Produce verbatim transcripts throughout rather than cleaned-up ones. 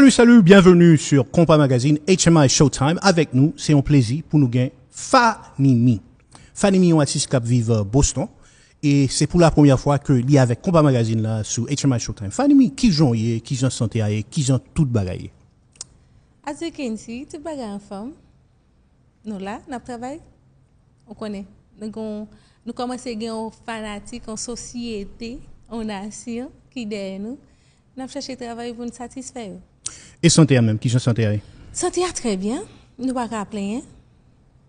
Salut, salut, bienvenue sur Konpa Magazine, H M I Showtime. Avèk nou, se yon plezi pou nou gen Fanimy. Fanimy yon atis k ap viv Boston. E se pou la premyè fwa ke li avèk Konpa Magazine la sou H M I Showtime. Fanimy, kijan w ye, kijan sante a ye, kijan tout bagay ye? As you can see, tout bagay anfòm. Nou la, n ap travay. Ou konnen, nou gon, nou kòmanse gen yon fanatik, yon sosyete, yon nasyon ki dèyè nou. N ap chache travay pou n satisfè yo. E sante a menm, kijan sante a ye? Sante a trè byen, nou pa ka plenyen.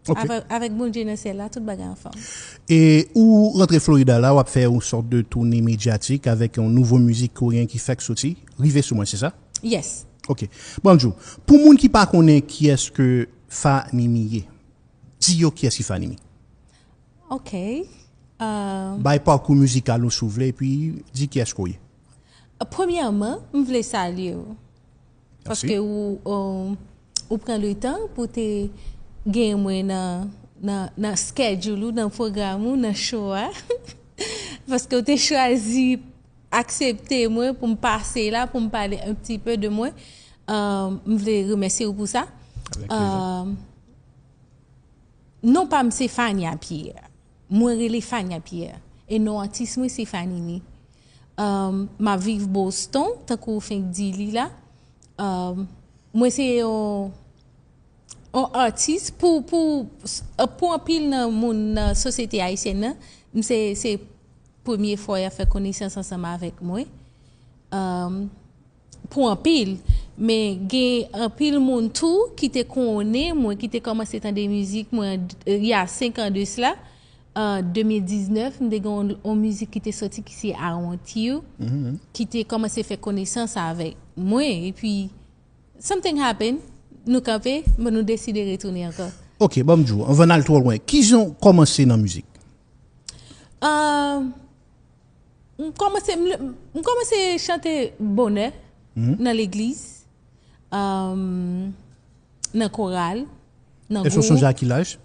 Ok. Avèk, avèk Bondye nan syèl la, tout bagay anfòm. E ou rantre Florida la, w ap fè yon sòt de toune medyatik avèk yon nouvo mizik koreyen ki fèk soti. Rive sou mwen, se sa? Yes. Ok. Bon, Anjou, pou moun ki pa konnen kiyès ke Fanimy ye, di yo kiyès ki Fanimy. Ok. Euh, Bay pakou mizikal ou si w vle, epi di kiyès ke w ye. Premyèman, m vle salye w. Mèsi. Paske ou, ou, ou pran le tan pou te gen mwen nan, nan, nan schedule ou, nan pwogram ou, nan show a. Paske ou te chwazi aksepte mwen pou m pase la, pou m pale un petit peu de mwen. Euh, m vle remèsye w pou sa. Avèk plezi. Euh, Non pa m se Fania Pierre. Mwen rele Fania Pierre. E non atis mwen se Fanimy. Um, m ap viv Boston, tankou w fenk di li la. Um, mwen se yon, yon atis pou, pou, pou anpil nan moun nan sosyete ayisyèn nan. M se, se premye fwa y ap fè konesans ansanm avèk mwen. Um, pou anpil, men gen anpil moun tou ki te konnen mwen, ki te kòmanse tande mizik mwen, euh, il y a cinq ans de cela, an de mil diznèf, m te gen yon, yon mizik ki te soti ki se I Want You, ki te kòmanse fè konesans avèk mwen, epi something happen, nou kanpe, men nou deside retounen ankò. Ok, ban m di w, anvan n al twò lwen, kijan w kòmanse nan mizik? Euh, m kòmanse, m, m kòmanse chante bonè nan legliz, um, nan koral, nan Èske w gwoup. Sonje a ki laj?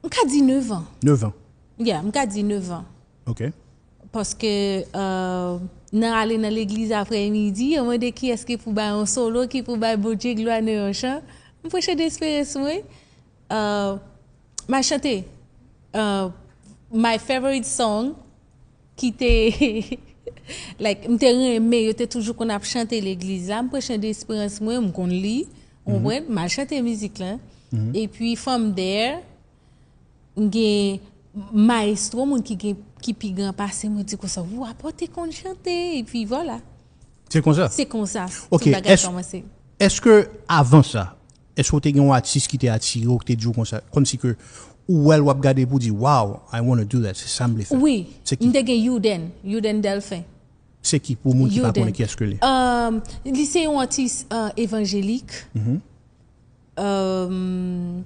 M ka di nèf an. Nèf an. Yeah, m ka di nèf an. Ok. Paske, euh, nan ale nan legliz aprè midi, yo mande kiyès ki pou bay yon solo, ki pou bay Bondye glwa nan yon chan. M preche desperans mwen. Euh, m a chante, euh, my favorite song, ki te, like, m te renmen, yo te toujou konn ap chante legliz la. M preche desperans mwen, m konn li, ou konprann? M al chante mizik la. Epi, from there, m gen mayestwo, moun ki gen, ki pi gran pase mwen, di konsa, "Ou apòte konn chante," epi vwala. Se konsa? Se konsa Ok, tout bagay èske, kòmanse. Èske avan sa, èske w te gen yon atis ki te atire w, ki te di w konsa, kòmsi ke ou wè l, w ap gade pou di, "Wow, I wanna do that, se sa m vle fè"? Wi, Se ki? M te gen Youden, Youden Delphin. Se ki, pou moun ki pa Youden. Konnen kiyès ke l ye? Um, li se yon atis, uh, evanjelik. Um,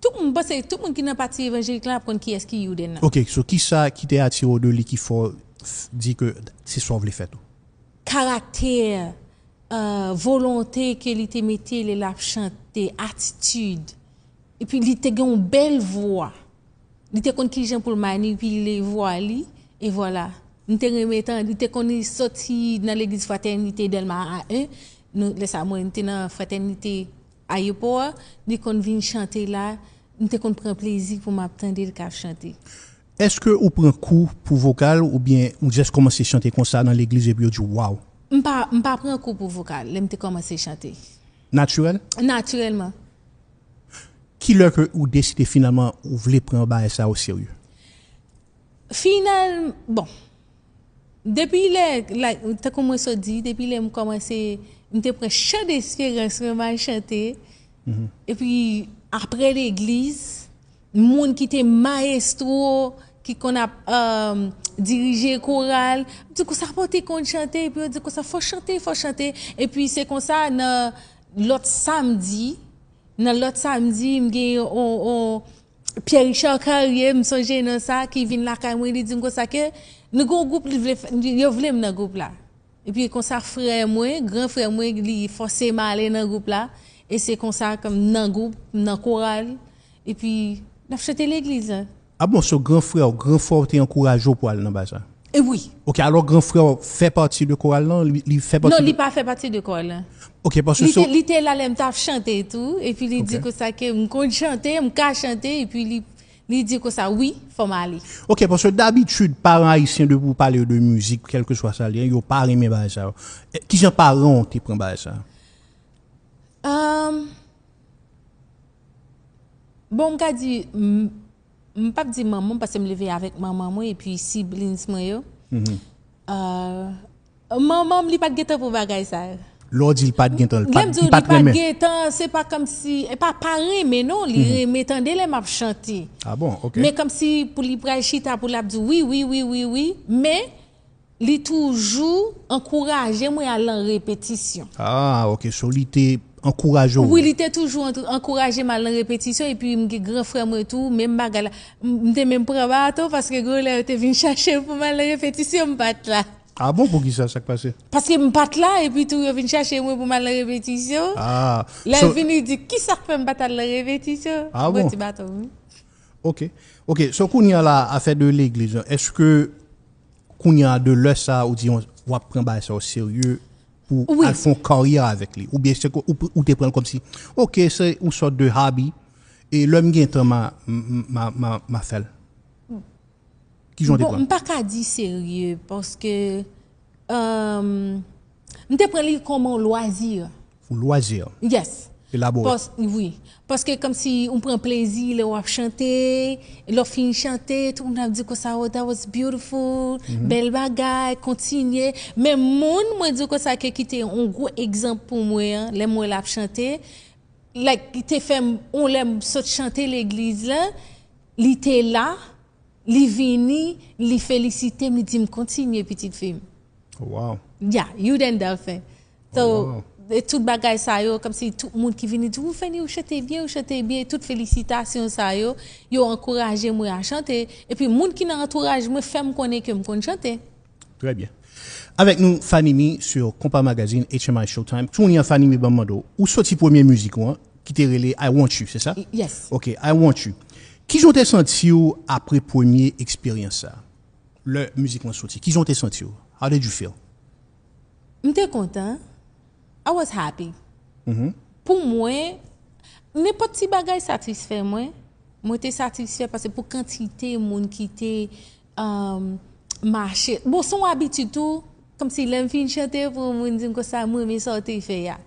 tout moun, m panse tout moun ki nan pati evanjelik la ap konn kiyès ki Youden nan. Ok, so kisa ki te atire w de li ki fè w f- di ke se sa w vle fè tou? Karaktè, uh, volonte ke li te mete lè l ap chante, atitid. Epi li te gen yon bèl vwa. Li te konn kijan pou l manipile vwa li, e vwala. M te renmen tande, li te konn soti nan legliz Fratènite Dèlma a en. Nou, lè sa mwen, m te nan Fratènite Ayewopò a, li konn vin chante la, m te konn pran plezi pou m ap tande l k ap chante. Èske ou pran kou pou vokal oubyen ou just kòmanse chante konsa nan legliz epi yo di w, "Wow"? M pa, m pa pran kou pou vokal, lè m te kòmanse chante. Natirèl? Natirèlman. Ki lè ke ou deside finalman ou vle pran bagay sa o serye? Final, bon, depi lè, like, tankou mwen sot di, depi lè m kòmanse, m te pran chan desperans mwen, m al chante. Epi, aprè legliz, moun ki te mayestwo, ki konn ap, um, dirije koral, m di konsa, "Pòte konn chante," epi yo di konsa, "Fò chante, fò chante." Epi se konsa, nan lòt samdi, nan lòt samdi, m gen yon, yon Pierre Richard Carrier, m sonje non sa, ki vin lakay mwen, li di m konsa ke nou gen yon gwoup, li vle fè, yo vle m nan gwoup la. Epi konsa, frè mwen, gran frè mwen, li fòse m ale nan gwoup la. E se konsa ke m nan gwoup, m nan koral. Epi, n ap chante legliz la. A bon, so gran frè w, gran frè w te ankouraje w pou al nan bagay sa? E wi. Ok, alò gran frè w fè pati de koral lan, li, li fè pati Non, de... li pa fè pati de koral lan. Ok, paske Li so... te, li te la lè m t ap chante tou, epi li di Ok. konsa ke m konn chante, m ka chante, epi li, li di konsa, wi, fò m ale. Ok, paske dabitid, paran ayisyen, depi w pale yo de mizik, kèlkeswa sa l ye, yo pa renmen bagay sa yo. E, kijan paran w te pran bagay sa yo? Um, bon, m ka di, m, m p ap di manman m, paske m leve avèk manman mwen, epi siblings mwen yo. Uh, manman m, li pa t gentan pou bagay sa yo. Lè w di l pa t gentan, li Lè pa m t di w li pa li t pa t renmen. Gentan, se pa kòmsi, e pa pa renmen non, li renmen tande lè m ap chante. Ah bon, ok. Men kòmsi pou li pral chita, pou l ap di wi, wi, wi, wi, wi, men li toujou ankouraje mwen al nan repetisyon. Ah, ok, so li te ankouraje w. Wi, li te toujou an- ankouraje m al nan repetisyon, epi m gen gran frè mwen tou, menm bagay la. M m te menm pran baton, paske gen lè yo te vin chache m pou m al nan repetisyon, m pa t la. Ah bon, poukisa, sa k pase? Paske m pa t la, epi tou yo vin chache mwen pou m al nan repetisyon. Ah, Lè so- l vin, li di, kisa k fè m pa t al nan repetisyon? Ah Mwen bon? Ti baton, wi. Ok, ok, so kounye a la, afè de legliz lan, èske kounye a de lè sa ou di w ap pran bagay sa yo serye pou Wi. al fè yon karyè avèk li? Oubyen se ko- ou, ou te pran l kòmsi, ok, se yon sòt de hobby, e lè m gen tan, ma, ma, ma, ma fè l? Kijan w te Bon, pran l? M pa ka di serye, paske um, m te pran li kòm yon lwazi. Ou lwazi? Yes. Elabore. Pas, wi. Paske kòmsi ou pran plezi lè w ap chante, lè w fin chante, tout moun ap di konsa, oh, that was beautiful, bèl bagay, kontinye. Men moun, mwen di konsa ke ki te yon gwo egzanp pou mwen, an, lè m wè l ap chante, like, li te fè m, on lè m sot chante legliz la, li te la, li vini, li felisite m, li di m kontinye, pitit fi m. Wow. Yeah, you then Delphin. So, Wow. E tout bagay sa yo, kòmsi tout moun ki vini di, ou Fanny, ou chante byen, ou chante byen, tout felisitasyon sa yo, yo ankouraje mwen a chante. Epi moun ki nan antouraj mwen fè m konnen ke m konn chante. Très bien. Avec nous, Fanny Mi sur Compas Magazine, H M I Showtime. Kounye a, Fanny Mi, ban m mande w, ou soti premye mizik ou an, ki te rele I Want You, se sa? Yes. Ok, I Want You. Kijan w te santi w apre premye eksperyans sa? Lè mizik lan soti, kijan w te santi w? How did you feel? M te kontan. I was happy. Pou mwen, nenpòt ti bagay satisfè mwen. Mwen te satisfè paske pou kantite moun ki te um, mache. Bon, se yon abitid tou, kòmsi lè m fin chante pou yon moun di m konsa, mwen renmen sa w te fè a.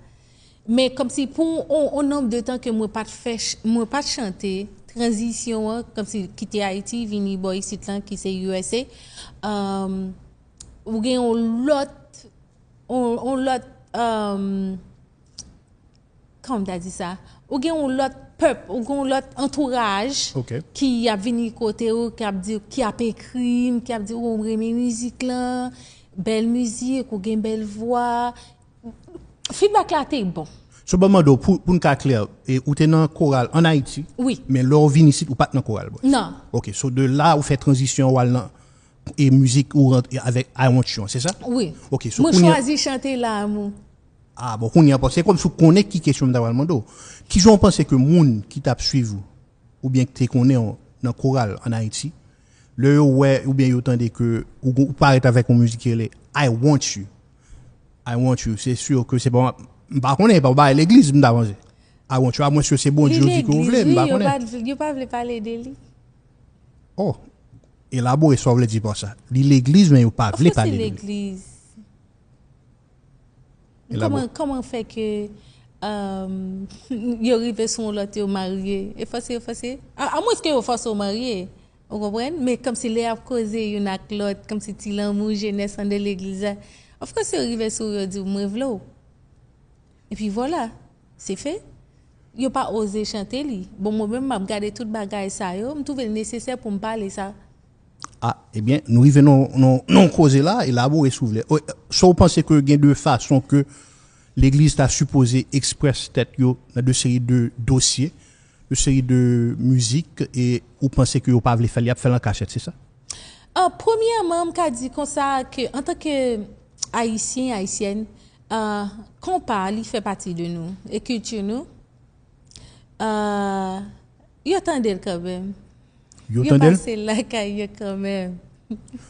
Men kòmsi pou on, on nonb de tan ke mwen pa t fè ch- mwen pa t chante, tranzisyon an, kòmsi kite Ayiti, vini bò isit lan ki se U S A, um, ou gen yon lòt, on, on lòt, um, kòman m ta di sa? Ou gen yon lòt pèp, ou gen yon lòt antouraj Ok. Ki ap vini kote ou, ki ap di, ki ap ekri m, ki ap di, oh, m renmen mizik lan, bèl mizik, ou gen bèl vwa. Feedback la te bon. So, ban m mande w, pou, pou n ka klè, e, ou te nan koral an Ayiti, Wi. Men lè w vin isit, ou pa t nan koral, bro. Non. Ok, so de la, ou fè tranzisyon, ou al nan, e mizik, ou rantre avèk I Want You, se sa? Wi. Ok, so Mwen kounye a- chwazi chante la, amou. Ah, bon, kounye a, se kòm si w konnen ki kesyon m ta pral mande w. Kijan w panse ke moun ki t ap swiv ou, oubyen ki te konnen w nan koral an Ayiti, lè yo wè oubyen yo tande ke ou, ou parèt avèk yon mizik ki rele I Want You. I Want You, se si ke se pa, m pa konnen, e pa yon bagay legliz m ta panse. I Want You, amwenske se Bondye ou di ke ou vle, m pa konnen. Yo pa vle pale de li. Oh, elabore sa w vle di pa sa. Li legliz, men yo pa vle pale de li. Legliz. Kòman, kòman fè ke um, yo rive sou yon lòt, yo marye? E fòse, yo fòse. A, amwenske yo fòse w marye. Ou konprann? Men kòmsi lè y ap koze youn ak lòt, kòmsi ti lanmou jenès anndan legliz la. Of course, yo rive sou ou, yo di w, mwen vle w. Epi vwala, se fè. Yo pa oze chante li. Bon, mwen menm, m ap gade tout bagay sa yo, m twouve l nesesè pou m pale sa. Ah, ebyen, nou rive nan, nan, nan koze la, elabore si w vle. Sa w panse ke gen de fason ke legliz ta sipoze eksprès tèt yo nan de seri de dosye, de seri de mizik, e ou panse ke yo pa vle fè l, y ap fè l an kachèt, se sa? Ah, premyèman, m ka di konsa ke antanke Ayisyen, Ayisyèn, ah, konpa, li fè pati de nou, e kilti nou. Ah, yo tande l kanmenm. Yo tande l? Yo pase lakay yo kanmenm.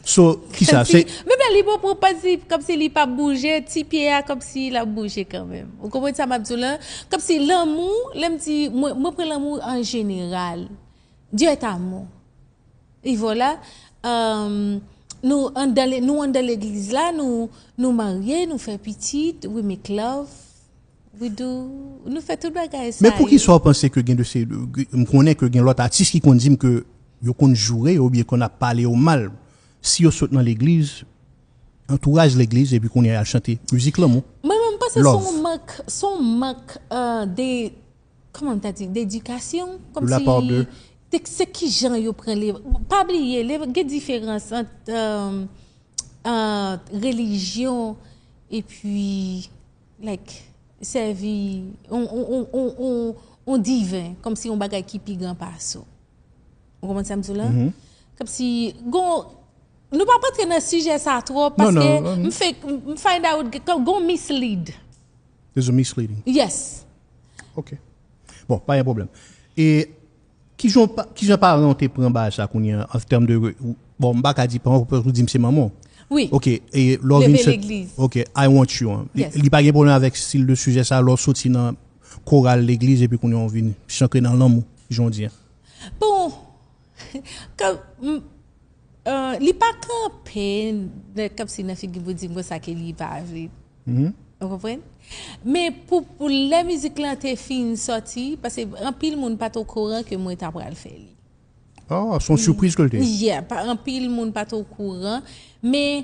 So, kisa? Se Menm lè li pran pòz li, kòmsi li p ap bouje, ti pye a kòmsi l ap bouje kanmenm. Ou konprann sa m ap di w lan? Kòmsi lanmou, lè m di, mwen, mwen pran lanmou an jeneral. Dieu est amour. E vwala, um, nou anndan le- nou anndan legliz la, nou nou marye, nou fè pitit, we make love, we do, nou fè tout bagay sa. Men poukisa w panse ke gen de se m konnen ke gen lòt atis ki konn di m ke yo konn joure yo oubyen konn ap pale yo mal si yo sot nan legliz, antouraj legliz, epi kounye a y al chante mizik lanmou? Mwen menm m panse se yon mank, se yon mank uh, de, kòman m ta di, d'edikasyon, kòmsi se kijan yo pran le, pa bliye, gen diferans ant uh, uh, relijyon epi like sèvi on, on, on, on, on, on diven, kòmsi yon bagay ki pi gran pase w. Ou konprann sa m di w la? Kòmsi gon nou pa antre nan sijè sa twòp paske m fek m find out gon mislead. There's a misleading. Yes. Ok. Bon, pa gen pwoblèm. E kijan pa- kijan paran w te pran bagay sa kounye a an tèm de, bon, m pa ka di paran w pou di m se manman w. Wi. Ok, e lè w vin Leve legliz. Ok, I want you an. Li- Yes. Li pa gen pwoblèm avèk stil de sijè sa lè w soti nan koral legliz epi kounye a w vin chante nan lanmou, jan w di an. Bon, kan m- uh, li pa kanpe nèt kòmsi nan figi pou di m konsa ke li pa vle. Ou konprann? Men pou, pou lè mizik lan te fin sòti, paske anpil moun pa t okouran ke mwen ta pral fè li. Oh, se yon sipriz ke l te ye. Yeah, pa anpil moun pa t okouran, men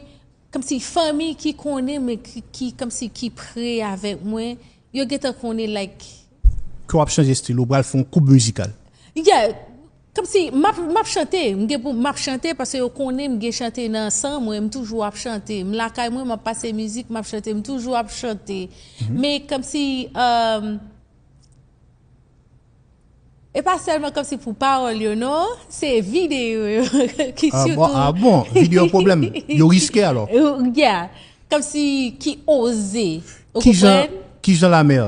kòmsi fanmi ki konnen, men ki, ki kòmsi ki pre avèk mwen, yo gentan konnen like Ke w ap chanje stil, ou pral fè yon koub mizikal. Yeah, kòmsi m ap, m ap chante, m gen pou m ap chante paske yo konnen m gen chante nan san mwen, m toujou ap chante. M lakay mwen, m ap pase mizik, m ap chante, m toujou ap chante. Men kòmsi um, e pa sèlman kòmsi pou pawòl yo non, se videyo yo ki Ah bon, sitou ah bon, videyo pwoblèm. Yo riske alò. Yeah, kòmsi ki oze. Ou Kijan konprann? Kijan Lamè?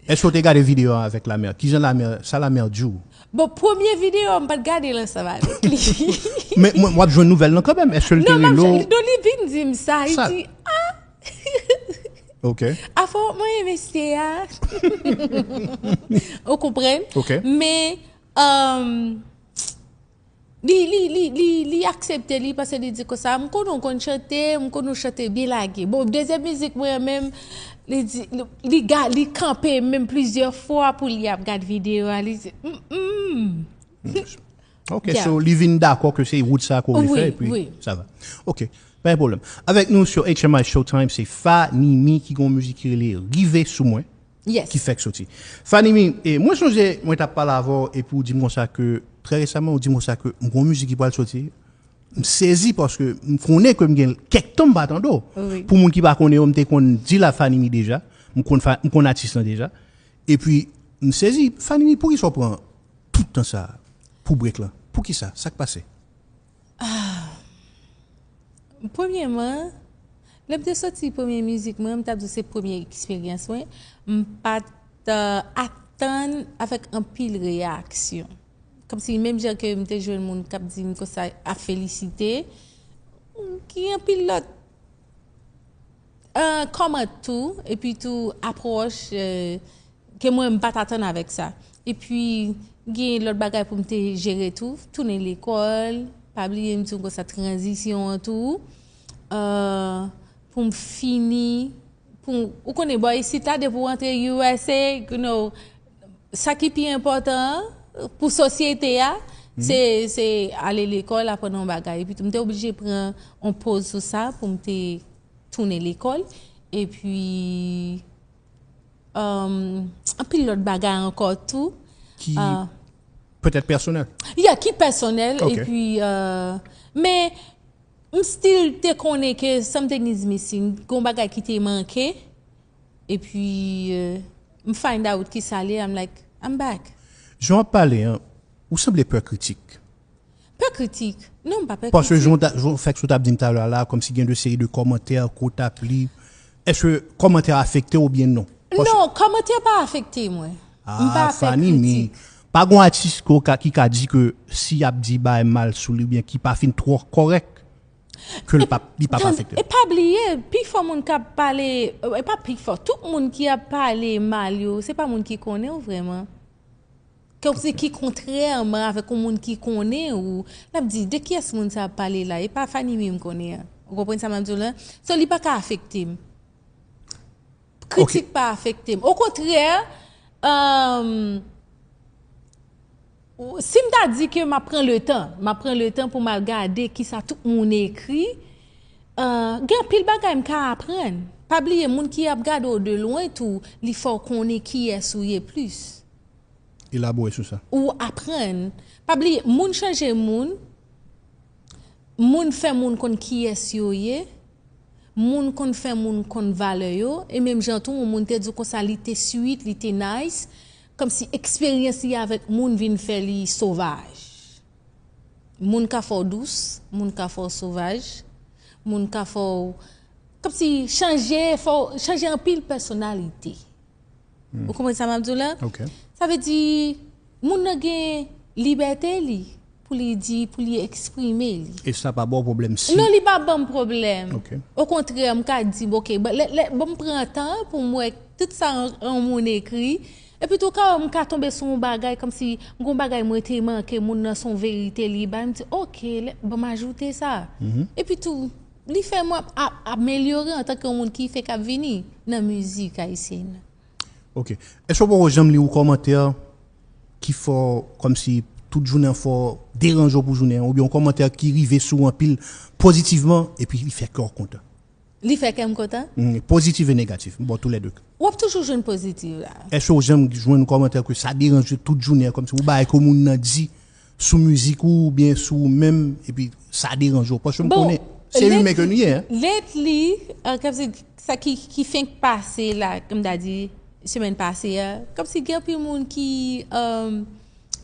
Èske w te gade videyo a avèk Lamè? Kijan Lamè, sa Lamè di w? Bon, premye videyo a m pa t gade l ansanm avèk li. Men mwen, w ap jwenn nouvèl lan kanmenm. Èske l te Non, m ap rele w? jan- non, li vin di m sa. Li Sa- di, ah, Ok. afò mwen mesye a. Ou konprann? Ok. Men, um, li, li, li, li, li aksepte li paske li di konsa, m konnen w konn chante, m konnen w chante byen lage. Bon, dezyèm mizik mwen an menm, li di, li, li, ga- li kanpe menm plizyè fwa pou li ap gad videyo a, li di, mm, mm. Ok, Yeah. So li vin dakò ke se wout sa ke w vle Wi, fè, epi wi. Sa va. Ok, pa gen pwoblèm. Avèk nou sou H M I Showtime, se Fanimy ki gen yon mizik ki rele Rive Sou Mwen, Yes. ki fèk soti. Fanimy, e mwen sonje mwen t ap pale avè w epi w di m konsa ke, trè resaman, w di m konsa ke m gen yon mizik ki pral soti. M sezi paske m konnen ke m gen kèk tan m pa tande w. Wi. Pou moun ki pa konnen w, m te konn di la Fanimy deja, m konn, fa- m konn atis lan deja. Epi, m sezi, Fanimy, poukisa w pran tout tan sa pou break lan? Poukisa? Sa k pase? Premyèman, lè m te soti premye mizik mwen, m t ap di w se premye eksperyans mwen, m pa t uh, atann avèk anpil reyaksyon. Kòmsi menm jan ke m te jwenn moun k ap di m konsa ap felisite, gen anpil lòt uh, kòmant tou, epi tou apwòch uh, ke mwen m pa t atann avèk sa. Epi gen lòt bagay pou m te jere tou, tounen lekòl, pa bliye m di w konsa tranzisyon an tou, uh, pou m fini, pou, ou konnen bò isit la, depi w antre U S A, you know, sa ki pi enpòtan an pou sosyete a, se, se ale lekòl, aprann yon bagay. Epi tou, m te oblije pran yon poz sou sa pou m te tounen lekòl. Epi, um, anpil lòt bagay ankò tou. Ki Ah. Petèt pèsonèl. Yeah, ki pèsonèl. Ok. Epi, uh, men, m still te konnen ke something is missing. Gon bagay ki te manke. Epi, uh, m find out ki sa li, I'm like, I'm back. Jan w ap pale an, ou sanble pè kritik. Pè kritik. Non, m pa pè Paske kritik. Jan w ta- jan w fèk sot ap di m talè a la, kòmsi gen de seri de kòmantè ke w t ap li. Èske kòmantè afekte w oubyen non? Paske- Non, kòmantè pa afekte mwen. M pa Ah, fè Fanimy. Kritik. Pa gon atis ke w ka- ki ka di ke si y ap di bagay mal sou li oubyen ki pa fin twò kòrèk, ke l p ap li p ap afekte l. E pa bliye, pifò moun k ap pale, e pa pifò, tout moun ki ap pale mal yo, se pa moun ki konnen w vrèman. Kòmsi ki kontrèman avèk yon moun ki konnen ou, l ap di, de kiyès moun sa ap pale la? E pa Fanny mi m konnen an. Ou konprann sa m ap di w la? So, li pa ka afekte m. Kritik pa afekte m. Okontrè, um, si m ta di ke m ap pran letan, m ap pran letan pou m al gade kisa tout moun ekri, uh, gen anpil bagay m ka aprann. Pa bliye, moun ki ap gade w de lwen tou, li fè w konnen kiyès ou ye plis. Elabore sou sa. Ou aprann. Pa bliye, moun chanje moun, moun fè moun konn kiyès yo ye, moun konn fè moun konn valè yo, e menm jan tou, yon moun te di w konsa li te sweet, li te nice, kòmsi eksperyans li avèk moun vin fè li sovaj. Moun ka fè w dous, moun ka fè w sovaj, moun ka fè w, kòmsi chanje, fè w chanje anpil pèsonalite. Ou konprann sa m ap di w la? Ok. Sa vle di, moun nan gen libète li pou li di, pou li eksprime li. E sa pa ba w pwoblèm si. Non, li pa ban m pwoblèm. Ok. Okontrè, m ka di, ok, ban, lè, lè, ban m pran tan pou m wè tout sa yon, yon moun ekri. Epi tou, kawè m ka tonbe sou yon bagay, kòmsi m gon bagay mwen te manke, moun nan se yon verite li bay, m di, ok, lè, ban m ajoute sa. Epi tou, li fè mwen ap, ap amelyore antanke yon moun ki fèk ap vini nan mizik ayisyèn nan. Ok. Èske w poko janm li yon kòmantè ki fè w kòmsi tout jounen an fè w deranje w pou jounen an, oubyen yon kòmantè ki rive sou w anpil pozitivman epi li fè kè w kontan? Li fè kè m kontan? Mm, pozitif e negatif. Bon, tou lè de. W ap toujou jwenn pozitif la. Èske w janm jwenn yon kòmantè ke sa deranje tout jounen an, kòmsi yon bagay ke moun nan di sou mizik ou oubyen sou ou menm, epi sa deranje w? Paske m Bon, konnen se imen ke nou ye, hein? Lately, uh, kòmsi sa ki, ki fenk pase la, kòm m ta di, semèn pase a, kòmsi gen anpil moun ki, um,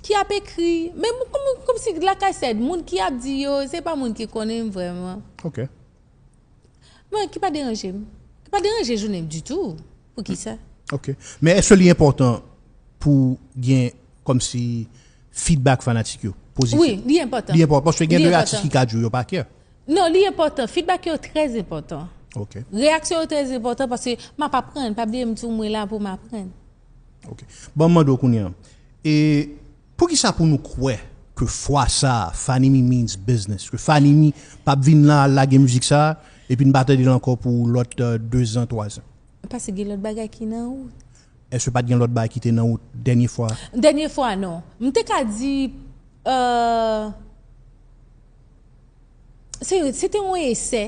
ki ap ekri, men kòm, kòmsi, like I said, moun ki ap di yo, se pa moun ki konnen m vrèman. Ok. Men ki pa deranje m. Ki pa deranje jounen m ditou. Poukisa? Ok. Men èske li enpòtan pou gen kòmsi feedback fanatik yo pozitif? Wi, li enpòtan. Li enpòtan paske gen Li de enpòtan. Atis ki ka di w yo pa kè. Non, li enpòtan. Feedback yo trè enpòtan. Ok. Reyaksyon yo trè enpòtan paske m ap aprann. Pa bliye m di w mwen la pou m aprann. Ok. Bon, m mande w kounye a. E poukisa pou nou kwè ke fwa sa a, Fanny Mi Means Business, ke Fanny Mi p ap vin la lage mizik sa a, epi n pa tande l ankò pou lòt euh, de zan, twa zan? Paske gen lòt bagay ki nan wout. Èske pa t gen lòt bagay ki te nan wout dènye fwa? Dènye fwa, non. M te ka di, euh, se, se te yon esè,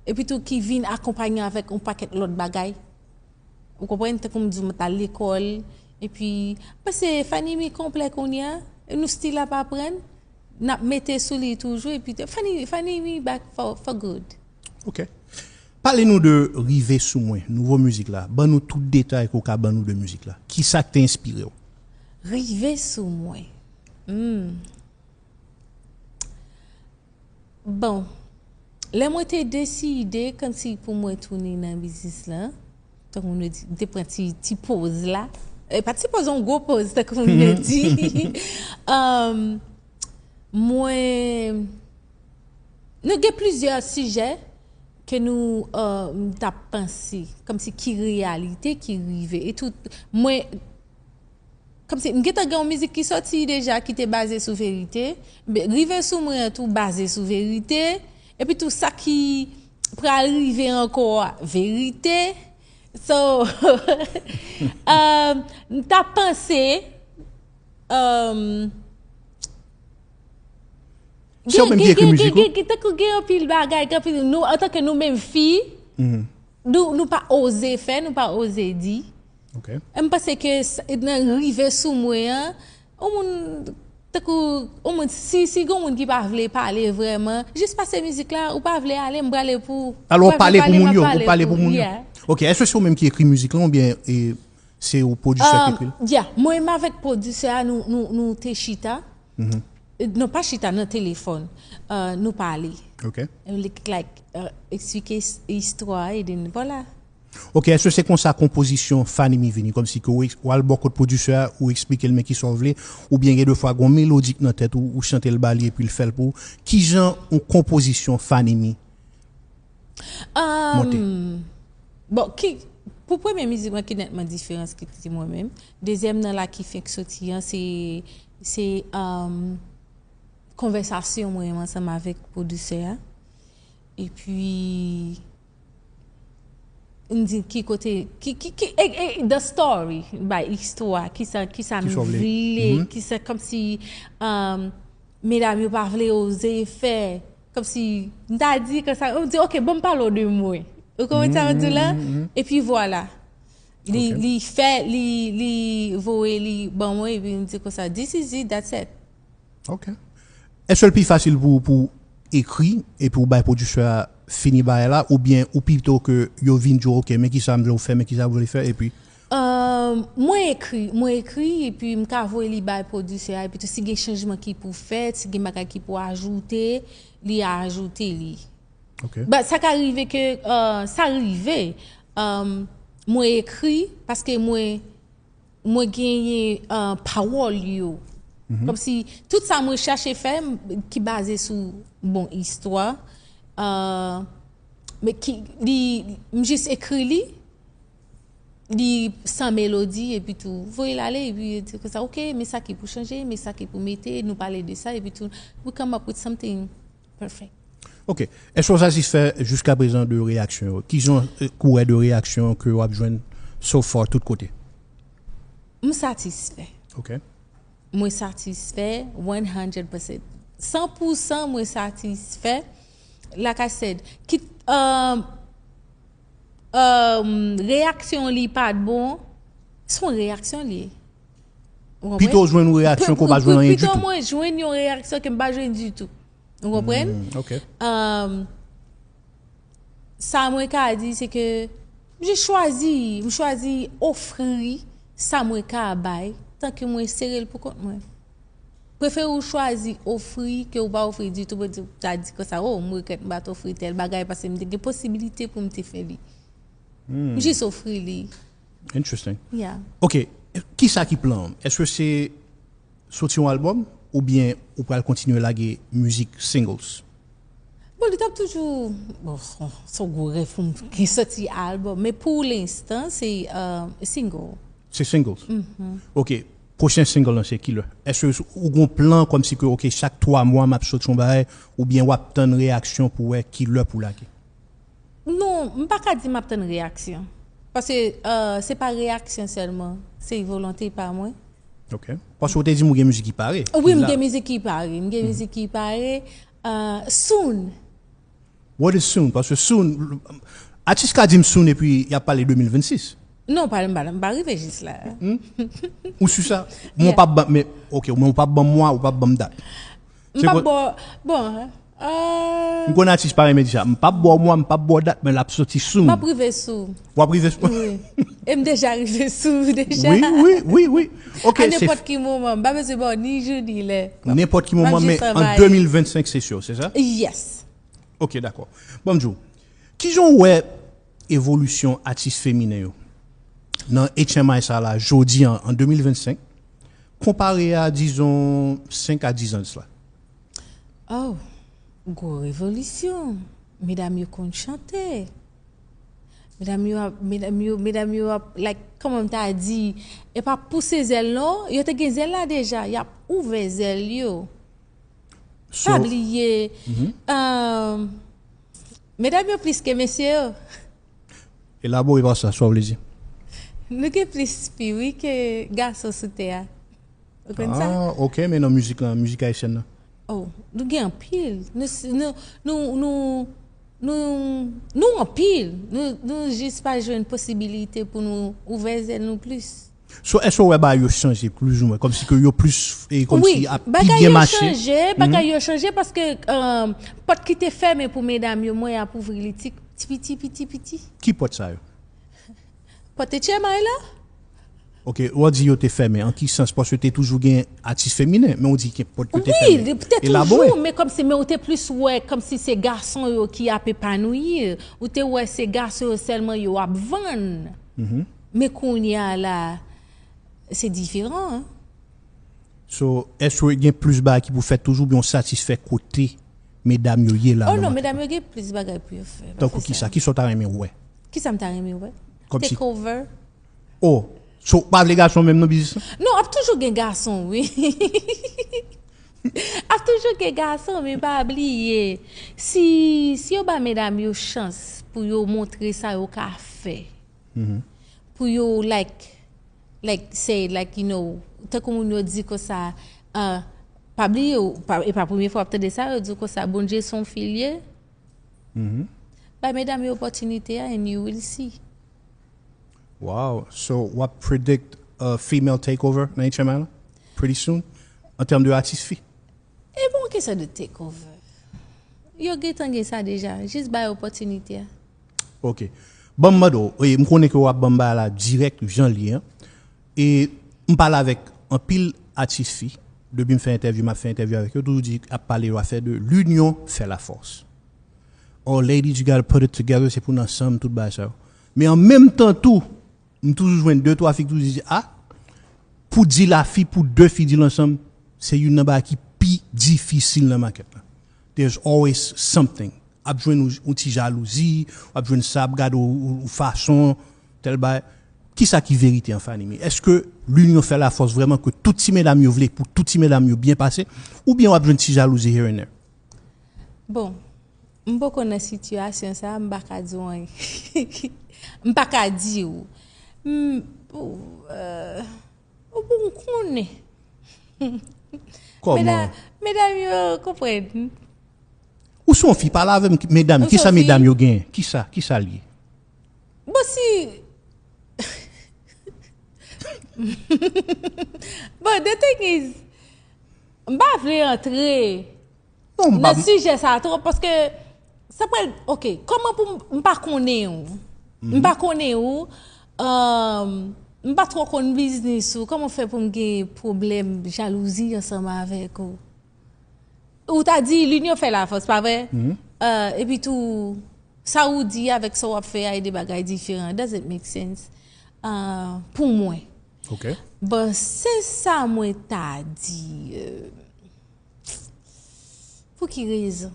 epi tou ki vin akonpanye avèk yon pakèt lòt bagay. Ou konprann? Tankou m di w, m t al lekòl, epi, paske Fanny Mi konplè kounye a, e nou still ap aprann, n ap mete sou li toujou, epi te- Fanny, Fanny Mi back for, for good. Ok. Pale nou de Rive Sou Mwen, nouvo mizik la. Ban nou tout detay ke w ka ban nou de mizik la. Kisa k te enspire w? Rive sou mwen. Hmm. Bon, lè mwen te deside kòmsi pou mwen tounen nan biznis la, tankou nou di, m te pran ti, ti poz la. E pa ti poz, yon gwo poz, tankou nou di. Um, mwen, nou gen plizyè sijè ke nou uh, m t ap panse, kòmsi ki reyalite ki rive. E tout, mwen, kòmsi, m gentan gen yon mizik ki sòti deja ki te baze sou verite. Be- Rive sou mwen an tou baze sou verite. Epi tou sa ki pral rive ankò a, verite. So, um, m t ap panse, um, Se w menm ki ekri mizik ou? Tankou gen anpil bagay, gen anpil, nou, antanke nou menm fi, nou, nou pa oze fè, nou pa oze di. Ok. E m panse ke s- nan Rive Sou Mwen an, yon moun, tankou, yon moun, si, si gen yon moun ki pa vle pale vrèman, jis pase mizik la, ou pa vle ale, m prale pou ou. Alò, Ou pa vle pale pou moun yo, m ap ou pale pou moun yo. Yeah. Ok, èske se w menm ki ekri mizik la oubyen e, se yon pwodisè ki ekri l? Um, yeah, mwen menm avèk pwodisè a, nou, nou, nou te chita. E, non, pa chita, nan telefòn. Uh, nou pale. Ok. E li, like, uh, eksplike is- istwa, e then, vwala. Ok, èske se konsa konpozisyon Fanny Mi vini? Kòmsi ke ou, ou al bò kot pwodisè a, ou eksplike l men kisa w vle, oubyen gen de fwa gen yon melodi k nan tèt ou, ou chante l ba li epi l fè l pou ou? Kijan yon konpozisyon Fanny Mi monte? Um, bon, ki, pou premye mizik mwen ki nètman diferans ki te mwen menm. Dezyèm nan la ki fenk soti an, se se um, konvèsasyon mwen ansanm avèk pwodisè a. Epi m di ki kote ki ki ki e, e, the story, bay istwa, kisa kisa m Kisa w vle. Vle, kisa kòmsi um, medam yo pa vle oze fè, kòmsi m ta di konsa, m di ok, bon, m pale w de mwen. Ou konprann sa m di la? Epi vwala. Li Ok. Li fè, li li voye li ban mwen epi m di konsa, this is it, that's it. Ok. Èske l pi fasil pou pou ekri epi ou bay pwodisè a fini bagay la, oubyen ou pito ke yo vin di w ok, men kisa m vle w fè, men kisa w vle fè, epi Um, mwen ekri, mwen ekri epi m ka voye li bay pwodisè a, epi tou si gen chanjman ki pou fèt, si gen bagay ki pou ajoute, li ajoute li. Ok. But sa ka rive ke uh, sa rive um, mwen ekri paske mwen mwen genyen uh, pawòl yo. Kòmsi tout sa mwen chache fè m- ki baze sou bon istwa, uh, men ki li m jis ekri li, li san melodi epi tou voye l ale epi di konsa, ok, men sa ki pou chanje, men sa ki pou mete, nou pale de sa epi tou we come up with something perfect. Ok. Èske w satisfè jiska prezan de reyaksyon yo? Ki jan eh, kourè de reyaksyon ke w ap jwenn so far tout kote? M satisfè. Ok. Mwen satisfè one hundred percent. San pou san mwen satisfè. Like I said, ki um, um, reyaksyon li pa t bon, se yon reyaksyon li ye. Ou konprann? Pito w jwenn yon reyaksyon ke w pa jwenn anyen Pito ditou. Mwen jwenn yon reyaksyon ke m pa jwenn ditou. Ou konprann? Ok. Um, sa mwen ka di se ke m jis chwazi, m chwazi ofri sa mwen ka bay, tanke mwen sere l pou kont mwen. Prefere ou chwazi ofri ke ou pa ofri ditou, pou di ta di konsa, oh, m regrèt m pa t ofri tèl bagay paske m te gen posibilite pou m te fè li. M jis ofri li. Interesting. Yeah. Ok. Kisa ki plan w? Èske se soti yon albòm oubyen ou pral kontinye lage mizik singles? Bon, li t ap toujou bon, se yon gwo rèv pou m gen soti albòm, men pou lenstan se uh, single. Se singles. Ok. Pwochen single lan se kilè? Èske ou gon plan kòmsi ke ok, chak twa mwa m ap soti yon bagay, oubyen w ap tann reyaksyon pou wè kilè pou lage? Non, m pa ka di m ap tann reyaksyon. Paske uh, se pa reyaksyon sèlman, se volonte pa mwen. Ok. Paske ou te di m ou gen mizik ki pare. Wi, m gen mizik ki pare. M gen mizik ki pare. Uh, soon. What is soon? Paske soon, atis ka di m soon epi y ap pale de mil vennsis. Non, pa, m pa, m pa rive jis la. Ou si sa? Mwen ou p ap ban, men, ok, mwen ou p ap ban m mwa, ou p ap ban m dat. M p ap bò, bon, M konn atis pa renmen di sa. M p ap bò mwa, m p ap bò dat, men l ap soti soon. M ap rive sou. W ap rive sou. Wi. E m deja rive sou deja. Wi, wi, wi, wi. Ok, A se nenpòt ki moman, m pa bezwen ba w ni jou ni lè. Nenpòt ki M ap moman, jis men an travay. de mil vennsenk se sure, se sa? Yes. Ok, dakò. Ban m di w, kijan w wè evolisyon atis feminen yo nan H M I sa la, jodi an, an de mil vennsenk, konpare a, dizon, senk a diz an de sila? Oh, gwo revolisyon. Medam yo konn chante. Medam yo ap, medam yo, medam yo ap, like, kòman m ta di, e pa pouse zèl non, yo te gen zèl la deja, y ap ouvè zèl yo. Pa bliye, um, medam yo plis ke mesye yo. Elabore pa sa, sa w vle di? Nou gen plis fi, wi, ke gason sou tè a. Ou konn sa? Ah, ok, men nan mizik lan, mizik ayisyèn nan. Oh, nou gen anpil. Nou, s- nou, nou, nou, nou, nou anpil. Nou, nou jis pa jwenn posibilite pou nou ouvè zèl nou plis. So, èske w wè bagay yo chanje plizoumwen? Kòmsi ke yo plis, e, kòmsi Wi, ap pi bagay byen yo mache? Chanje, bagay yo chanje paske um, pòt ki te fèmen pou medam yo, mwen ap ouvri li ti ti piti, piti, piti. Ki pòt sa yo? Pòt H M I la? Ok, w a di yo te fèmen. An ki sans? Paske te toujou gen atis feminen, men w di gen pòt yo te Wi, fèmen. li te toujou, men kòmsi, men ou te plis wè kòmsi se gason yo ki ap epanouyi. Ou te wè se gason yo sèlman yo ap vann. Men kounye a la, se diferan. So, èske gen plis bagay ki pou fèt toujou, byen w satisfè kote medam yo ye la? Oh non, medam yo gen plis bagay pou yo fè. Tankou kisa? Kisa w ta renmen wè? Kisa m ta renmen wè? Kòmsi- Take over. Oh, so, w pa vle gason menm nan biznis lan? Non, ap toujou gen gason, wi. Ap toujou gen gason, men pa bliye. Si, si yo ba medam yo chans pou yo montre sa yo ka fè. Pou yo, like, like, say, like, you know, tankou moun yo di konsa, uh, pa bliye, ou pa- e pa premye fwa w ap tande sa, yo di konsa, Bondye se yon fil ye. Bay medam yo opòtinite a, and you will see. Wow. So, w ap predict a female takeover nan H M I la? Pretty soon? An tèm de atis fi? E bon, kisa de take over? Yo gentan gen sa deja. Jis bay opòtinite a. Ok. Ban m mande w, e, m konnen ke w ap ban m bagay la dirèk, jan l ye an. E m pale avèk anpil atis fi. Depi m fè entèvyou, m ap fè entèvyou avèk yo, toujou di, ap pale yo afè de l'union fait la force. Oh, ladies, you gotta put it together, se pou n ansanm, tout bagay sa yo. Men an menm tan tou, m toujou jwenn de twa fi ki toujou di, ah, pou di la fi, pou de fi di l ansanm, se youn nan bagay ki pi difisil nan makèt la. There's always something. Ap jwenn yon, yon ti jalouzi, ap jwenn sa, ap gade w, w, w fason, tèl bagay. Kisa ki verite an, Fanny Mi? Èske l'union fait la force vrèman, ke tout ti medam yo vle pou tout ti medam yo byen pase, oubyen w ap jwenn ti jalouzi here and there? Bon, m poko nan sitiyasyon sa, m pa ka di w anyen. M pa ka di w. M, pou, euh, ou pou m konnen. Kòman? Medam, medam yo konprann. Ou se yon fi, pale avè m, medam, kisa medam yo genyen? Kisa, kisa l ye? Bon, si. Bon, the thing is, m pa vle antre Non, m pa nan sijè sa twòp, paske sa pral, ok, kòman pou m, m pa konnen ou. M pa konnen ou, um, m pa twò konn biznis ou, kòman fè pou m gen pwoblèm jalouzi ansanm avèk ou? Ou ta di, l'union fait la force, pa vre? Euh, epi tou, sa ou di avèk sa w ap fè a, e de bagay diferan. Doesn't make sense. Euh, pou mwen. Ok. Bon, se sa mwen ta di. Euh, pou ki rezon?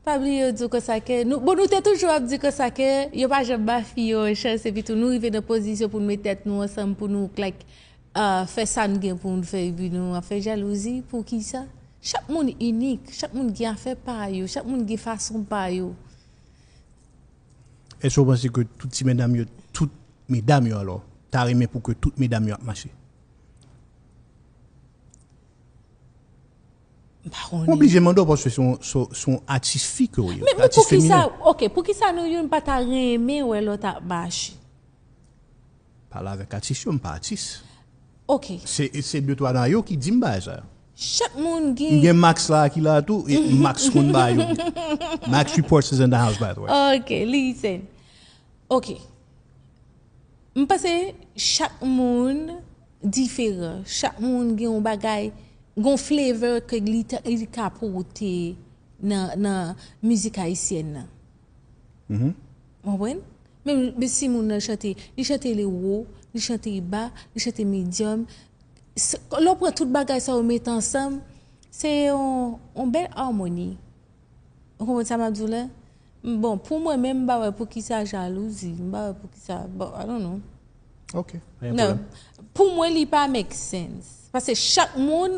Pa bliye yo di w konsa ke, nou, bon, nou te toujou ap di konsa ke yo pa janm ba fi yo yon chans, epi tou nou rive nan pozisyon pou nou met tèt nou ansanm, pou nou, like, euh, fè sa n gen pou n fè, epi nou ap fè jalouzi. Pou ki sa? Chak moun inik, chak moun gen afè pa yo, chak moun gen fason pa yo. Èske w panse ke tout ti medam yo, tout medam yo alò, ta renmen pou ke tout medam yo ap mache? M pa konnen. Mwen oblije mande w paske se yon, se, se yon atis fi ke w ye. Men, men pou ki sa, ok, pou ki sa nou youn pa ta renmen wè lòt ap mache? Pale avèk atis yo, m pa atis. Ok. Se, se de twa nan yo ki di m bagay sa. Chak moun M gen gen Max la ki la tou, e Max konn bagay yo. Max Reports is in the house, by the way. Ok, listen. Ok. M panse chak moun diferan. Chak moun gen yon bagay, gen yon flavor ke li, ta- li ka pote nan, nan mizik ayisyèn nan. Ou konprann? Menm si moun nan chante, li chante li wo, li chante ba, li chante medium. Se- Lè w pran tout bagay sa yo mete ansanm, se yon, yon bèl amoni. Ou konprann sa m ap di w la? Bon, pou mwen menm, m pa wè pou ki sa jalouzi. M pa wè pou ki sa, bon, I don't know. Ok, pa gen Non. Pwoblèm. Pou mwen, li pa make sense. Paske chak moun,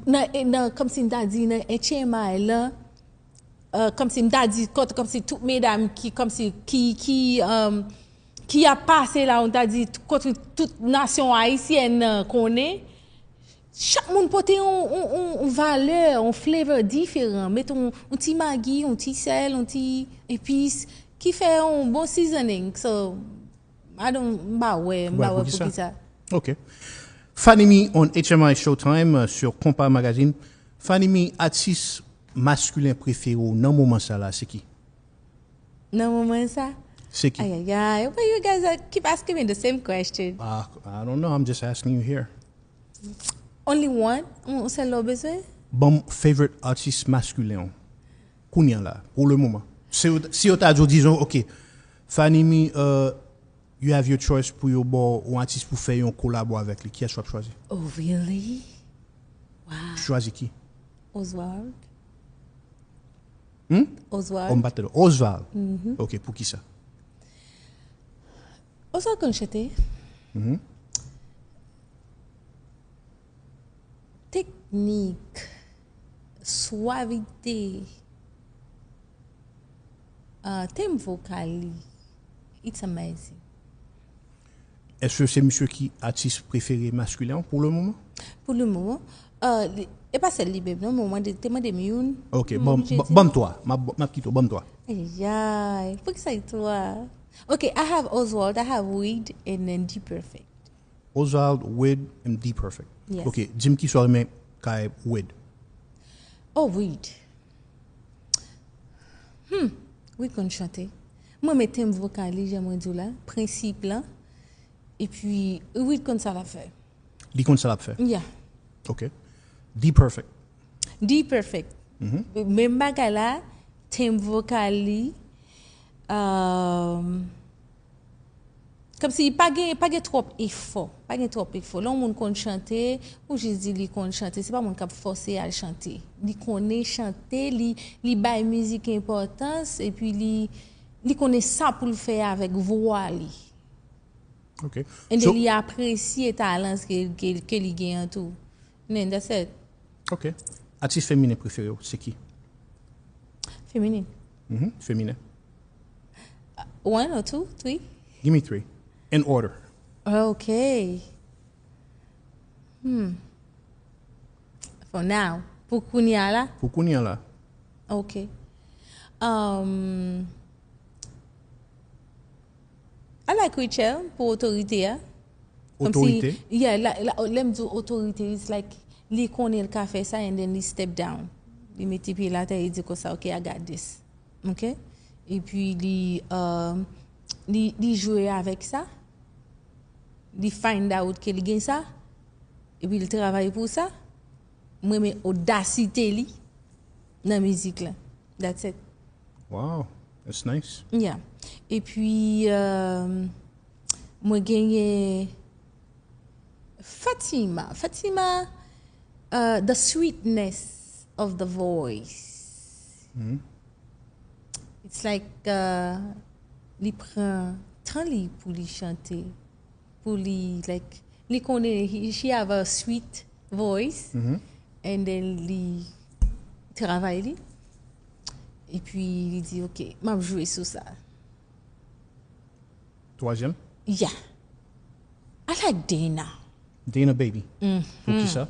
nan, nan, kòmsi m ta di, nan H M I lan, euh, kòmsi m ta di, kont, kòmsi tout medam ki, kòmsi, ki, ki, euh, ki ap pase la, ou ta di, kont tout nasyon ayisyèn nan konnen, chak moun pote yon, yon, yon, yon valè, yon flavor diferan. Mete yon, yon ti magi, yon ti sèl, yon ti epis, ki fè yon bon seasoning. So, I don't, m pa wè, m pa wè pou ki sa. Ok. Fanny Mi on H M I Showtime, euh, sur Konpa Magazine. Fanny Mi, atis maskilen prefere w nan moman sa la, se ki? Nan moman sa, Se ki? Ay, ay, ay. Why you guys are keep asking me the same question? Ah, I don't know, I'm just asking you here. Only one? Yon sèl lè w bezwen? Ban m favorite artist maskilen w. Kounye a la, pou le moman. Si yo, si yo ta di w, dizon, ok, Fanny Mi, uh, you have your choice pou yo ba w yon atis pou fè yon kolabo avèk li. Kiyès w ap chwazi? Oh, really? Chwazi ki? Oswald? Hmm? Oswald? Oh, m pa tande. Oswald. Ok, pou ki sa? Oswald konn chante. Mhm. Teknik, swavite, uh, tenb vokal li, it's amazing. Èske se misye ki atis prefere maskilen w pou le moman? Pou le moman, uh, li- e pa sèl li menm non, mwen mande, te mande m youn. Ok, M ban oblije ban- di. Ban m twa. M ap ban- m ap kite w, ban m twa. Ayay, pou ki sa e twa? Ok, I have Oswald, I have Wid, and then D-Perfect. Oswald, Wid, and D-Perfect. Yes. Ok, di m ki sa w renmen kay Wid. Oh, Wid. Hmm, Wid konn chante. Mwen renmen tenb vokal li, jan mwen di w la, prensip lan. Epi, Wid konn sa l ap fè. Li konn sa l ap fè. Yeah. Ok. D-Perfect. D-Perfect. Menm bagay la, tenb vokal li. Um, kòmsi pa gen, pa gen twòp efò. Pa gen twòp efò. Lè yon moun konn chante, ou jis di li konn chante. Se pa moun k ap fòse al chante. Li konnen chante, li, li bay mizik enpòtans, epi li, li konnen sa pou l fè avèk vwa li. Ok. And So, then li apresye talan ke, ke, ke li gen an tou. And then that's it. ok. Atis feminen prefere w, se ki? Feminin. Mhm, feminen. One or two, three? Give me three. In order. Ok. Hmm. For now. Pou kounye a la? Pou kounye a la. Ok. Um, I like Rachel pou otorite a. Kòmsi, Otorite? Yeah, la, la, lè m di otorite, it's like, li konnen l ka fè sa and then li step down. Li mete pye l atè, li di konsa, ok, I got this. Ok? Epi li, um, li, li jwe avèk sa. Li find out ke li gen sa. Epi li travay pou sa. Mwen renmen odasite li nan mizik la. That's it. Wow, that's nice. Yeah. Epi, um, mwen genyen Fatima. Fatima, uh, the sweetness of the voice. Mhm. It's like, uh, li pran tan li pou li chante. Pou li, like, li konnen, he- she have a sweet voice. Mhm. And then li travay li. Epi li di, ok, m ap jwe sou sa. Twazyèm. Yeah. I like Dana. Dana Baby. Pou ki sa?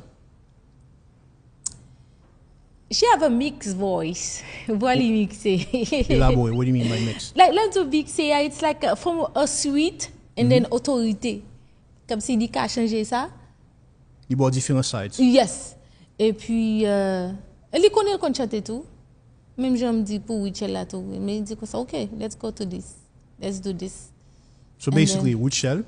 She have a mixed voice. Vwa li mikse. Elabore, what do you mean by mix? Like, lè m di w mikse a, it's like, uh, from a sweet and then otorite. Kòmsi li ka chanje sa. Li ba w diferan sides. Yes. Epi, uh, li konnen l konn chante tou. Menm jan m di pou Rachel la tou. Men li di konsa, ok, let's go to this. Let's do this. So And basically, Rachel,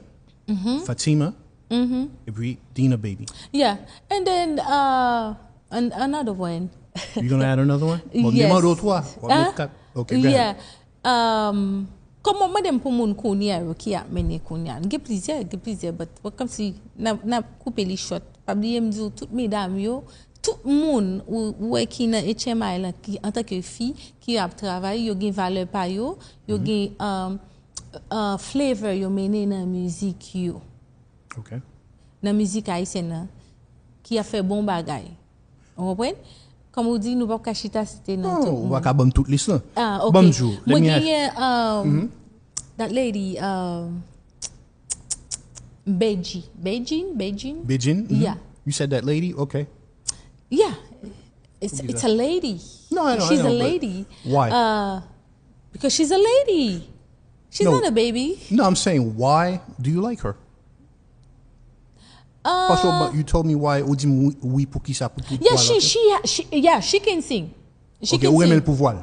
Fatima, epi Dana Baby. Yeah. And then, uh, an another one. You gonna add another one? Bon, Yes. Demande au trois. Ou ap Hein? met kat. Ok, go ahead. Yeah. Um, kòman mande m pou moun kounye a yo ki ap mennen kounye a? Gen plizyè, gen plizyè, but, but kòmsi n ap, n ap koupe li short. Pa bliye m di w, tout medam yo, tout moun ou, ou wè ki nan H M I lan, ki antanke fi, ki ap travay, yo gen valè pa yo, yo gen um, uh, flavor yo mennen nan mizik yo. Ok. Nan mizik ayisyèn nan, ki ap fè bon bagay. Ou konprann? Kòm ou di, nou p ap ka chita site non Non, tout ou moun. Pa ka ban m tout lis lan. Ah, ok. Ban m di w, let Mwen me ask- genyen um, that lady, um, Beji. Beijing? Beijing? Beijing? Mhm. Yeah. You said that lady? Ok. Yeah. It's, Who is it's that? a lady. No, I know, I She's know, a but lady. why? Uh, because she's a lady. She's No. Not a baby. No, I'm saying, why do you like her? Uh, Paske ou ba- you told me why, ou di m wi, wi pou ki sa, pou, pou yeah, vwa she, la. she, she, yeah, she can sing. She Ok, can ou renmen l sing. Pou vwa l.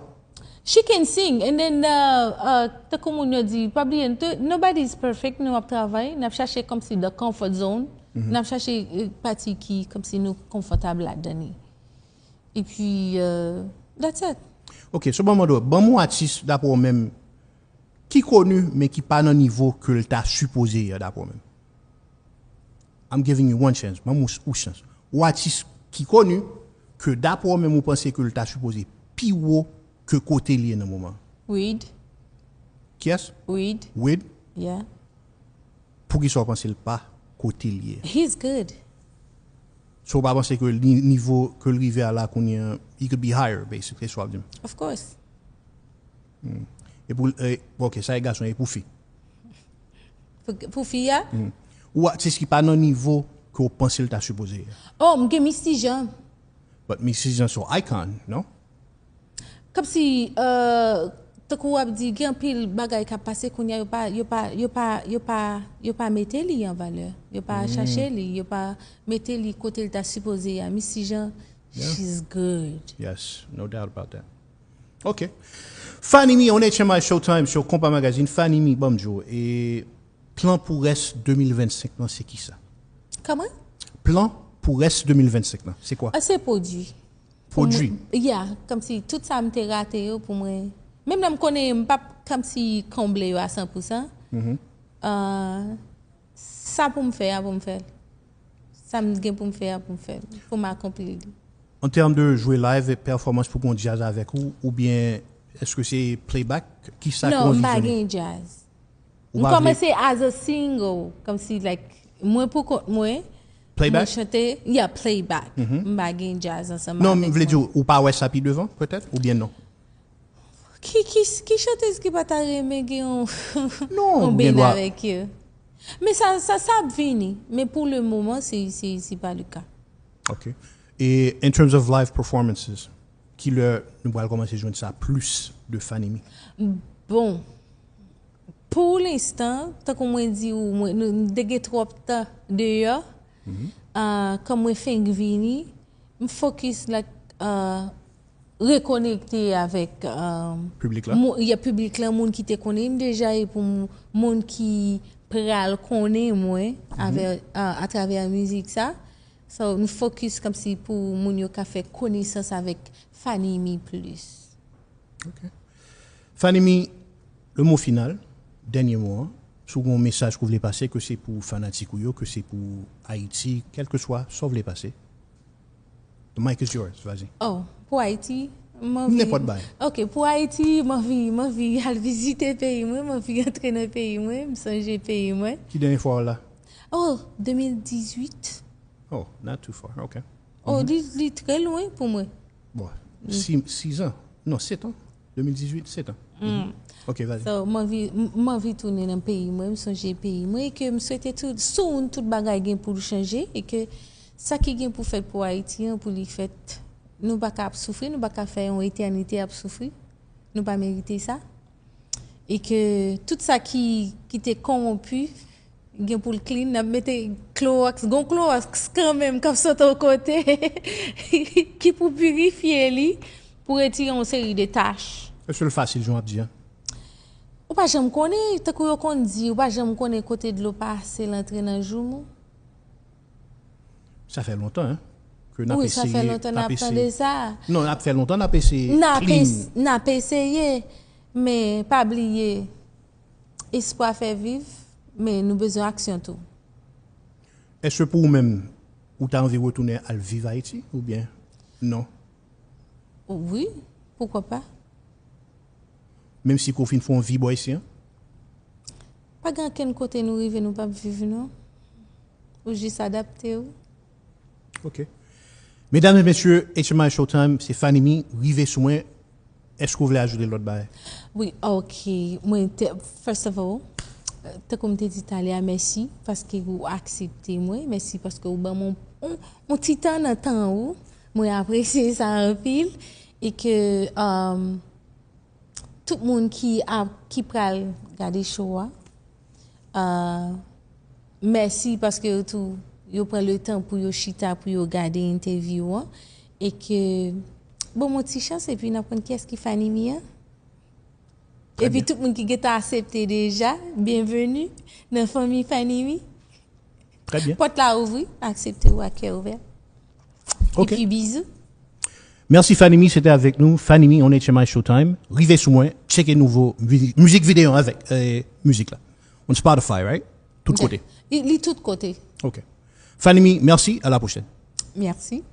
She can sing, and then uh, uh, tankou moun yo di, pa bliye, nobody is perfect, nou ap travay, n ap chache kòmsi the comfort zone, n ap chache uh, pati ki kòmsi nou konfòtab ladan li. Epi, uh, that's it. Ok, so ban m mande w, ban m yon atis dapre w menm ki koni men ki pa nan nivo ke l ta sipoze ye dapre w menm. I'm giving you one chance. Ban m yon chans. Yon atis ki koni ke dapre w menm ou panse ke l ta sipoze pi wo ke kote l ye nan moman. Wid. Kiyès? Wid. Wid? Yeah. Poukisa w panse l pa kote l ye? He's good. So w pa panse ke nivo ke l rive a la kounye an, he could be higher, basically, se sa w ap di m? Of course. Hmm. E pou, e, bon, ok, sa e gason, e pou fi? Pou, pou fi a? Hmm. Ou atis ki pa nan nivo ke w panse l ta sipoze ye. Oh, m gen Misty Jean. But Misty Jean se yon icon, non? Kòmsi, uh, tankou w ap di, gen anpil bagay k ap pase kounye a, yo pa, yo pa, yo pa, yo pa, yo pa mete li an valè. Yo pa chache li, yo pa mete li kote l ta sipoze a. Misty Jean, she's good. Yes, no doubt about that. Ok. Fanny Mi, on H M I Showtime, sur Konpa Magazine. Fanny Mi, ban m di w, e plan pou rès de mil vennsenk lan, se kisa? Kòman? Plan pou rès de mil vennsenk lan, se kwa? Ah, se pwodui. Pwodui? Yeah, kòmsi tout sa m te rate yo pou mwen. Menm lè m konnen m p ap kòmsi konble yo a san pou san. Sa pou m fè a pou m fè l. Sa m gen pou m fè a pou m fè l. Pou m akonpli li. An tèm de jwe live e pèfòmans pou gon djaz avèk ou, oubyen èske se playback? Kisa ki anvizyonnen? Non, m pa gen djaz. M kòmanse as a single, kòmsi, like, mwen pou kont mwen, mwen chante, yeah, playback. M pa gen djaz ansanm avèk mwen. Non, m vle di, ou pa wè sa pi devan, petèt, oubyen non? Ki, ki, ki chantèz ki pa ta renmen gen yon, yon band avèk yo? Men sa, sa, sa ap vini. Men pou le moman, se, se, se pa le ka. Ok. E in terms of live performances, kilè nou pral kòmanse jwenn sa plis de Fanny Mi? Bon, pou lenstan, tankou mwen di ou, mwen, nou, nou te gen twòp tan deyò. Ah, kan mwen fenk vini, m fokis, like, ah, rekonekte avèk, ah, piblik la, moun ki te konnen m deja, e pou moun ki pral konnen mwen avè, ah, atravè mizik sa. So, nou fokis kòmsi pou moun yo ka fè konesans avèk Fanny Mi plis. Ok. Fanny Mi, le mot final, dènye mo an, si w gen yon mesaj ke w vle pase, ke se pou fanatik ou yo, ke se pou Ayiti, kèlkeswa sa w vle pase. The mic is yours, vas-y. Oh, pou Ayiti, m anvi. Nenpòt bagay. Ok, pou Ayiti, m anvi, m anvi al vizite peyi mwen, m anvi antre nan peyi mwen, m sonje peyi mwen. Ki dènye fwa w la? Oh, de mil dizuit. Oh, not too far. Ok. Oh, li, li trè lwen pou mwen. Bon, sis, sis an. Non, sèt an. De mil dizuit, sèt an. Ok, vas-y. So, m anvi, m, m anvi tounen nan peyi mwen, m sonje peyi mwen, e ke m swete tout, soon tout bagay gen pou l chanje, e ke sa ki gen pou fèt pou Ayiti an, pou li fèt, nou pa ka ap soufri, nou pa ka fè yon etènite ap soufri, nou pa merite sa. E ke tout sa ki, ki te kowonpi, gen pou l clean, n ap mete klowòks, gon klowòks kanmenm k ap sot yon kote, ki pou pirifye li, pou retire yon seri de tach. Èske l fasil, jan w ap di a? Ou pa janm konnen, tankou yo konn di, ou pa janm konnen kote dlo pase l antre nan joumou. Sa fè lontan, hein, ke n ap eseye, n ap eseye. Wi, sa fè lontan n ap tande sa. Non, n ap fè lontan n ap eseye clean. N ap eseye, men pa bliye, espwa fè viv, men nou bezwen aksyon tou. Èske pou ou menm, ou ta anvi retounen al viv Ayiti, oubyen non? Wi, poukwa pa? Menm si ke w fin fè yon vi bò isi an? Pa gen okenn kote nou rive nou p ap viv non. Ou jis adapte w. Ok. Medam e mesye, H M I Showtime, se Fanny Mi, rive sou mwen. Èske w vle ajoute lòt bagay? Wi, ok. Mwen, te, first of all, tankou m te di talè a, mèsi paske ou aksepte mwen. Mèsi paske ou ban mwen yon, yon ti tan nan tan ou. Mwen apresye sa anpil. E ke, um, tout moun ki ap, ki pral gade show a, ah, mèsi paske yo tou, yo pran le tan pou yo chita, pou yo gade entèvyou an. E ke, bon, ban m yon ti chans, epi n ap konn kiyès ki Fanny Mi an. Très Epi bien. Tout moun ki gentan aksepte deja, byenveni nan fanmi Fanny Mi. Très bien. Pòt la ouvri, aksepte ou ak kè ouvè. Ok. Epi bizou. Merci Fanny Mi, c'était avec nous. Fanny Mi, on H M I Showtime. Rive sou mwen, tcheke nouvo mizik, mizik videyo avèk euh, mizik la. On Spotify, right? Tout kote. Li, li tout kote. Ok. Fanny Mi, merci. À la prochaine. Merci.